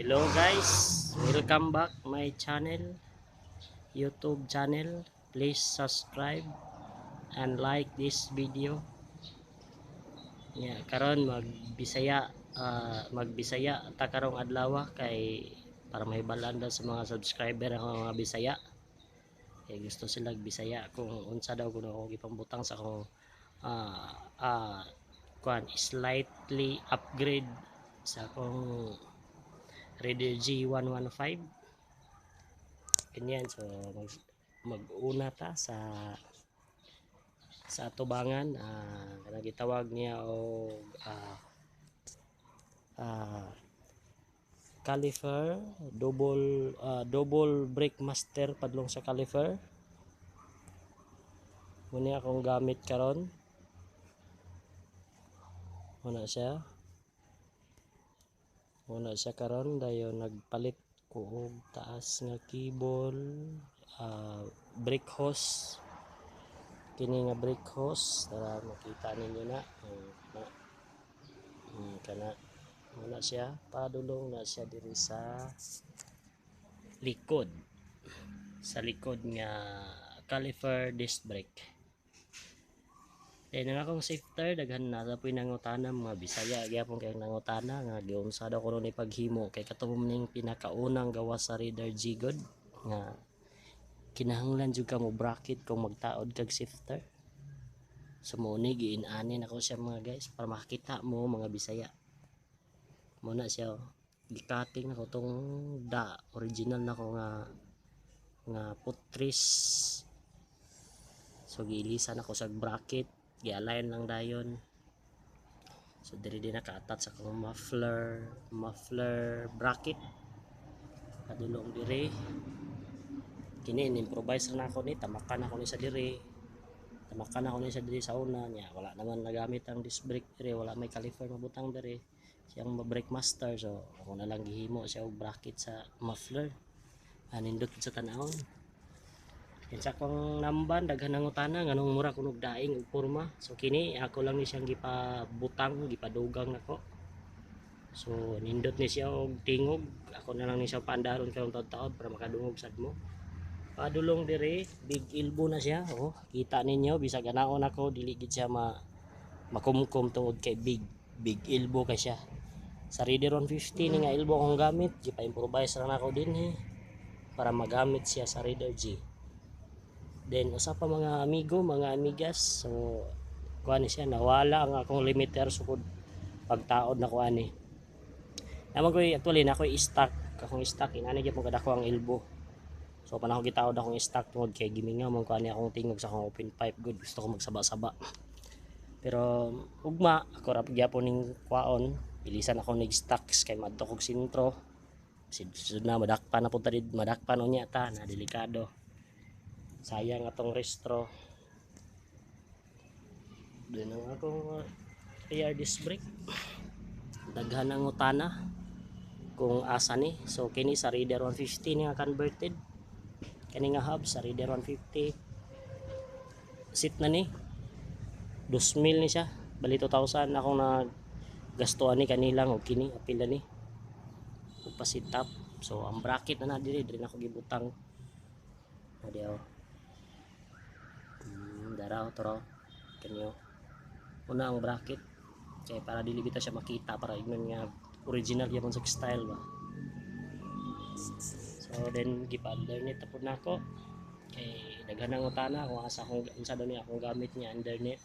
Hello guys, welcome back my channel, YouTube channel. Please subscribe and like this video. Yeah, karon magbisaya, magbisaya ta karong adlaw kay para mahibalaan daw sa mga subscriber ang mga Bisaya. Kay gusto sila Bisaya kung unsa daw kuno akong gipambutang sa akong kuan, slightly upgrade sa akong Raider G115, ganyan. So mag-una ta sa atubangan, kanang gitawag niya og caliper, double double brake master padlong sa caliper. Muna akong gamit karon, muna siya karon. Dayon nagpalit ko og taas nga cable, brake hose. Kini nga brake hose, tara makita ninyo na. Na kana muna siya, padulong na siya diri sa likod nga caliper disc brake. Then ang akong shifter, daghan na sa puy nangutana, mga Bisaya gyapon kay nangutana nga giunsa daw kuno ni paghimo, kay kato ning pinakaunang gawas sa Raider G gud nga kinahanglan jud ka mo bracket kung magtaod kag shifter. So mo ni giin-ani nako siya, mga guys, para makita mo, mga Bisaya. Muna siya, oh. Gi-cutting nako tong da original nako nga nga putris. So giilisan ako sa bracket, gi-align lang dayon. So diri din naka-attach akong muffler, muffler bracket padulong diri. Kini in-improvise na ako ni, tamakan ako ni sa diri, tamakan ako ni sa diri sa una niya. Wala naman nagamit ang disc brake diri, wala may caliper mabutang diri siyang brake master. So ako na lang gihimo siya og bracket sa muffler. Nindot sa tan-awon. Yan sa akong namban, daghan nangutana nganong mura kunog daing og porma. So kini ako lang ni siyang gipabutang, gipadugang nako. So nindot ni siya og tingog. Ako na lang ni siya paandaron karong taod-taod para makadungog sad mo. Padulong dire, big elbow na siya. Oh, kita ninyo bisag anaon ako, dili gid siya ma makumkum tungod kay big big elbow kay siya. Sa Raider 150 ni nga elbow akong gamit, gipa-improvise lang ako dinhi para magamit siya sa Raider G. Then usa pa, mga amigo, mga amigas, so kuan siya, nawala ang akong limiter sukod pagtaod na ko ani. Naman ko actually na ako'y stock, akong stock inani gyud kadako ang elbow. So panahon gitaod akong stock tungod kay gimingaw man ko ani akong tingog sa akong open pipe good, gusto ko magsaba-saba. Pero ugma ako ra gyapon ning kwaon, bilisan ako nig stocks kay madto kog sentro. Sid na madakpan na punta did, madakpan unya ta na, delikado. Sayang atong restro. Doon ang akong rear disc brake, daghan ang utana kung asa ni. So kini sa Raider 150 ni nga converted, kani nga hub sa Raider 150 seat na ni. 2,000 ni siya, bali 2,000 akong naggastuan ni kanilang og kini apila ni ug pa sit up. So ang bracket na na diri, diri na ako gibutang na di, oh. Daraw toro kanyo una ang bracket kay para dili bitaw siya makita, para ingnon nga original gyapon sa style ba. So then gipa underneath tapod nako kay daghan ang utana kung asa akong, unsa daw ni akong gamit niya underneath.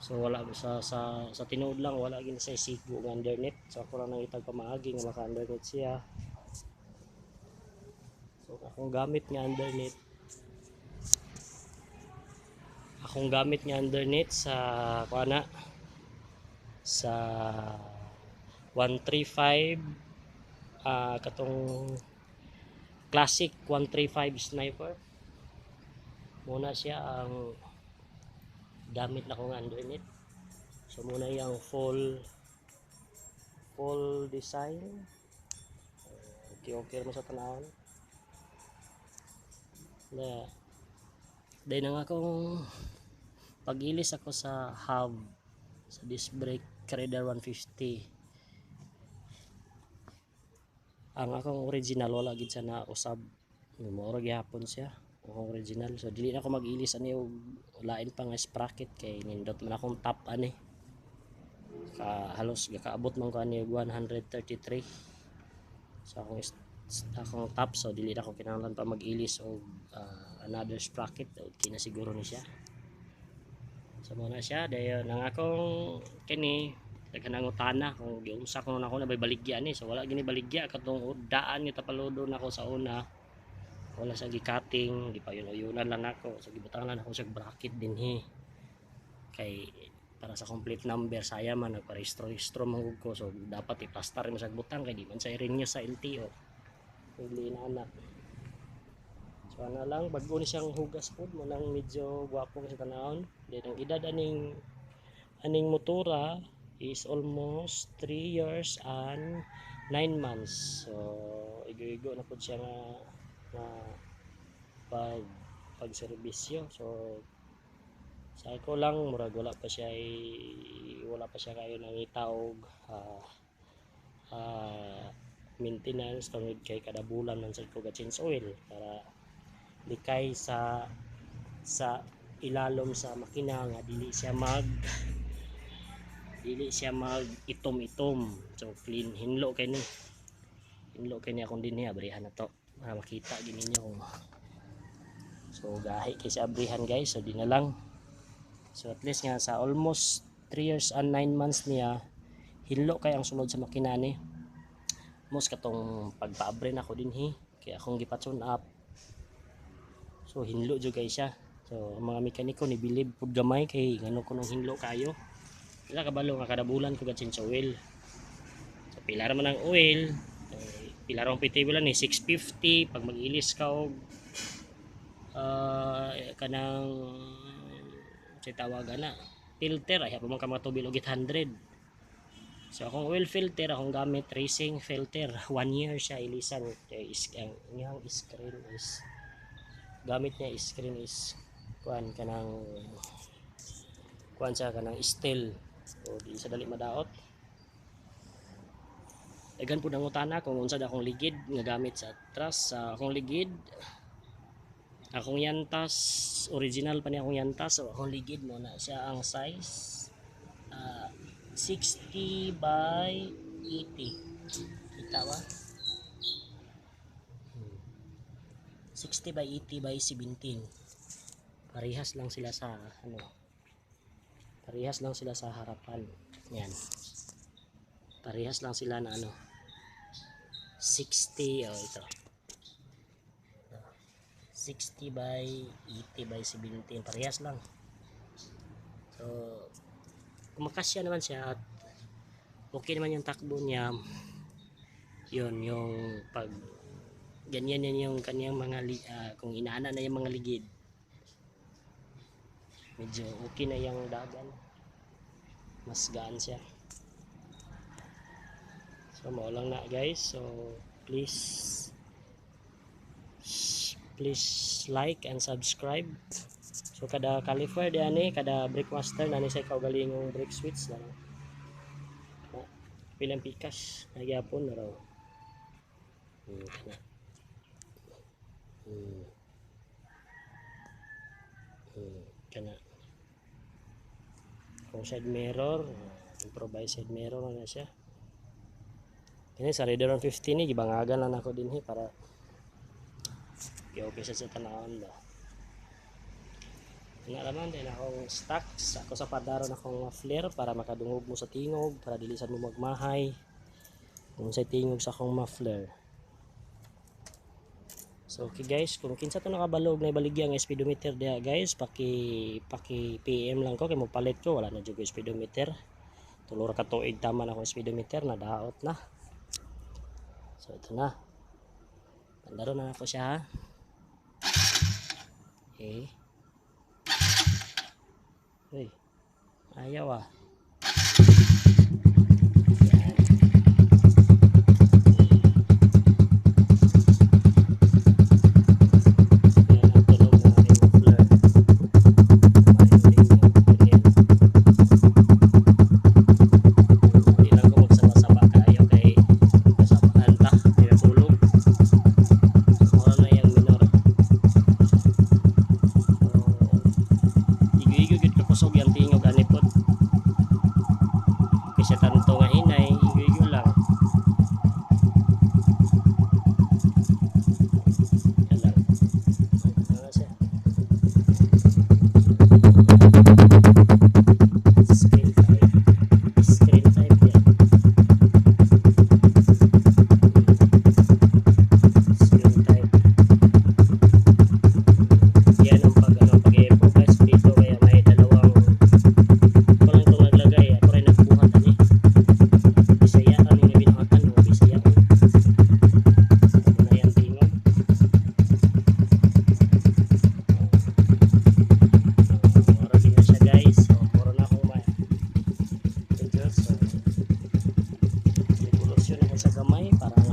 So wala sa tinuod lang, wala gid sa sigo nga underneath. So ako lang nangitag pamaagi nga maka underneath siya. So akong gamit nga underneath sa kuana sa 135, katong classic 135 Sniper, muna siya ang gamit na ko nga underneath. So muna yung full full design. Okay, okay mo sa tanawon na. Then ang akong pagilis ako sa hub sa disc brake Raider 150. Ang akong original wala gid siya na usab, mao ra gihapon siya akong original. So dili na ako mag-ilis ani og lain pa nga sprocket kay nindot man akong top ani. Ka halos gakaabot man ko ani og 133 sa akong top, so dili na ako kinahanglan pa mag-ilis og another sprocket. Okay na siguro ni siya. So mao na siya. Dayon ang akong kini, daghan ang utana kung giunsa ko na ako na may baligya ni. So wala gini baligya katong daan nga tapaludo nako sa una, wala sa gi-cutting, gipayon-uyunan lang nako. So gibutang lang ako sa bracket dinhi kay para sa complete number. Saya man nagparehistro-rehistro man gud ko, so dapat i-plaster mo sa butang kay di man sa i-renew sa LTO hindi na anak. So ana lang, bag-o ni siyang hugas pod mo nang medyo gwapo sa tanawon. Then ang edad aning aning motora is almost 3 years and 9 months. So igo-igo na pud siya nga nga pag pagserbisyo. So sa ako lang, murag wala pa siya kayo nangita og maintenance tungod kay kada bulan man sad ko ga change oil para likay sa ilalom sa makina nga dili siya mag itom-itom. So clean, hinlo kay ni, hinlo kay ni akong dinhi. Abrihan na to para makita gini ninyo kung so gahi kay sa abrihan, guys. So di na lang. So at least nga sa almost 3 years and 9 months niya, hinlo kay ang sulod sa makina ni. Mos katong pagpaabre na ko dinhi kay akong gipa-tune up, so hinlo jud kay siya. So ang mga mekaniko ni bilib pud gamay kay ngano kunong hinlo kayo. Wala kabalo nga kada bulan ko ga change oil. So pila ra man ang oil, eh, pila ra ang PTV ni 650 pag mag-ilis ka og kanang say tawag ana filter, ay pa man ka matubil og 800. So akong oil filter, akong gamit racing filter, 1 year siya ilisan kay is ang iyang screen is gamit niya screen is kuan kanang kuan siya kanang steel, so di sa dali madaot. Daghan pud ang utana kung unsa da akong ligid nga gamit sa truss. Sa akong ligid, akong yantas, original pa ni akong yantas. So akong ligid mo na siya ang size 60 by 80. Kita ba? 60 by 80 by 17. Parehas lang sila sa ano, parehas lang sila sa harapan. Yan, parehas lang sila na ano, 60. Oh, ito 60 by 80 by 17, parehas lang. So kumakasya naman siya at okay naman yung takbo niya. Yun yung pag ganyan yan yung kanyang mga kung inaana na yung mga ligid, medyo okay na yung dagan, mas gaan siya. So mao lang na, guys. So please, please like and subscribe. So kada caliper di ani, kada brake master na ni sa kaugalingong brake switch na na pilang pikas nagyapon na raw. Kana. Kana. Kung side mirror, improvise side mirror na siya. Kini sa Raider 150 ni gibangagan lang nako dinhi para okay sa tanawon ba. Nga naman din akong stocks ako sa padaron akong muffler para makadungog mo sa tingog, para dili sad mo magmahay kung sa tingog sa akong muffler. So okay guys, kung kinsa to nakabalog na ibaligya ang speedometer diha guys, paki paki PM lang ko kay mo palit ko, wala na jud ko speedometer. 3 ra ka tuig tama na akong speedometer, nadaot na. So ito na. Pandaro na ako siya ha. Okay. Uy. Ayaw ah. Yan. Yan ang tunog ng aking muffler. Marinig niyo. Ganyan. Hindi lang ko magsaba-saba kayo kay kasabaan ta. Hindi na. Sa gamay para